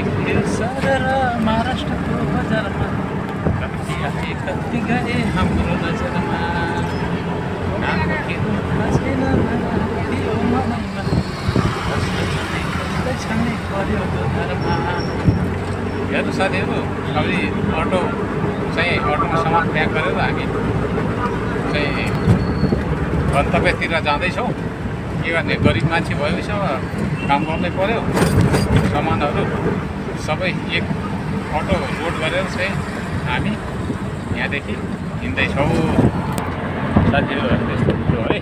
सारा महाराष्ट्रको बजारमा कति आए कति गए हाम्रो नजरमा नामको के हो थाहा छैन यो मनैमा छान्ने पर्यो घरमा। हेर्नु साथीहरू, अहिले अटोमा सामान प्याक गरेर हामी चाहिँ गन्तव्यतिर जाँदैछौँ। के गर्ने, गरिब मान्छे भएपछि काम गर्नै पर्यो। सामानहरू सबै एक अटो लोड गरेर चाहिँ हामी यहाँदेखि हिँड्दैछौँ साथीहरू। त्यस्तो कुरो है।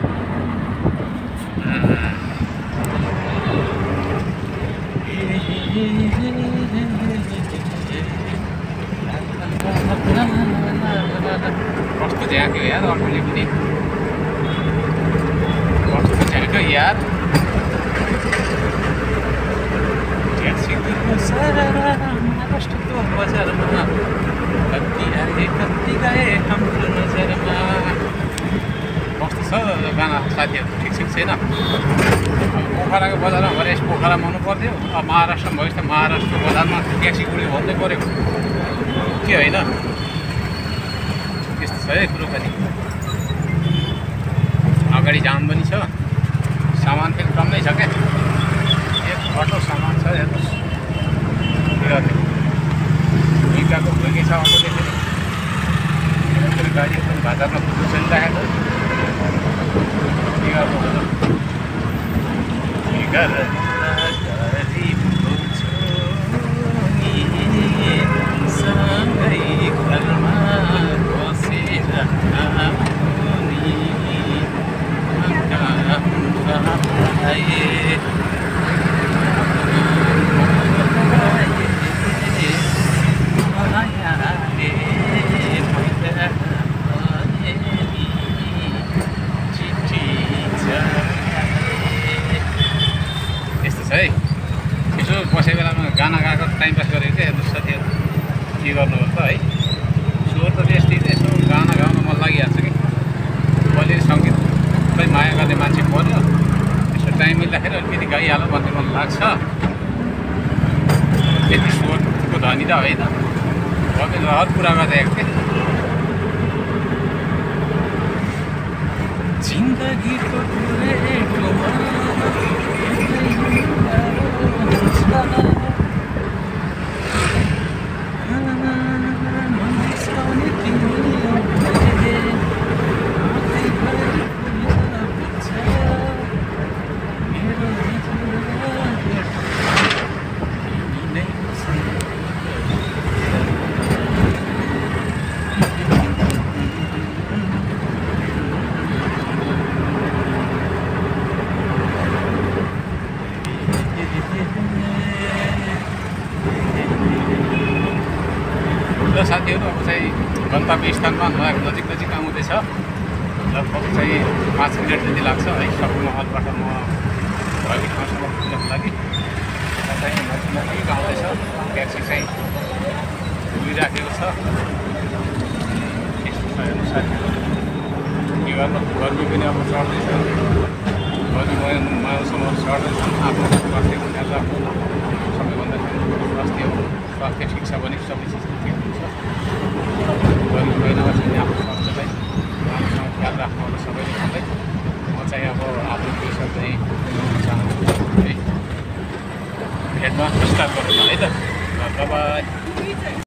कस्तो झ्याक्यो यार अटोले पनि, कस्तो झ्याक्यो यार। सारा महाराष्ट्रको बजारमा कति आए कति गए हाम्रो नजरमा। कस्तो छ गाना साथीहरू, ठिक छैन? पोखराको बजारमा भरे यस पोखरामा आउनु पर्थ्यो। अब महाराष्ट्रमा भएपछि त महाराष्ट्रको बजारमा ट्याक्सी कुडी भन्दै पऱ्यो के होइन? त्यस्तो छ है कुरो पनि। अगाडि जाम पनि छ, सामान फेरि टन्नै छ क्या। एक अटो सामान छ हेर्नुहोस्। इँटाको भुइँकै छ अटोले फेरि गाडी पनि बजारमा कुद्नु चलिरहेको। के गर्नु सँगै घरमा बसेर है। यसो बसेको बेलामा गाना गाएको टाइम पास गरेको चाहिँ हेर्नुहोस् साथीहरू, के गर्नुपर्छ है। स्वर त त्यस्तै, यसो गाना गाउन मन लागिहाल्छ कि। कहिले सङ्गीतलाई माया गर्ने मान्छे पर्यो, यसो टाइम मिल्दाखेरि अलिकति गाइहाल्यो भन्ने मन लाग्छ। त्यति स्वरको धनी त होइन, भए रहर कुरा गरिरहेको थिएँ। जिन्दगीको साथीहरू, अब चाहिँ गन्तव्य स्थानमा नजिक आउँदैछ। लगभग चाहिँ 5 मिनट जति लाग्छ है। सबै महलबाट म भएको ठाउँसम्म पुग्नको लागि चाहिँ नजिक आउँदैछ। ट्याक्सी चाहिँ घुमिराखेको छ। यस्तो छ हेर्नु साथीहरू, के गर्नु, गर्मी पनि अब चढ्दैछ। गर्मी मौसमहरू चढ्दैछन्। आफ्नो स्वास्थ्यको ख्याल राख्नु सबैभन्दा स्वास्थ्य हो। स्वास्थ्य ठिक छ भने सबै चिज ठिक हुन्छ। गर्मी महिनामा चाहिँ आफ्नो स्वास्थ्यलाई राम्रोसँग ख्याल राख्नु होला सबैले भन्दै म चाहिँ अब आफ्नो पेसा चाहिँ चाहन्छु है। भेटमा स्टार्ट गरौँ है त। बाई।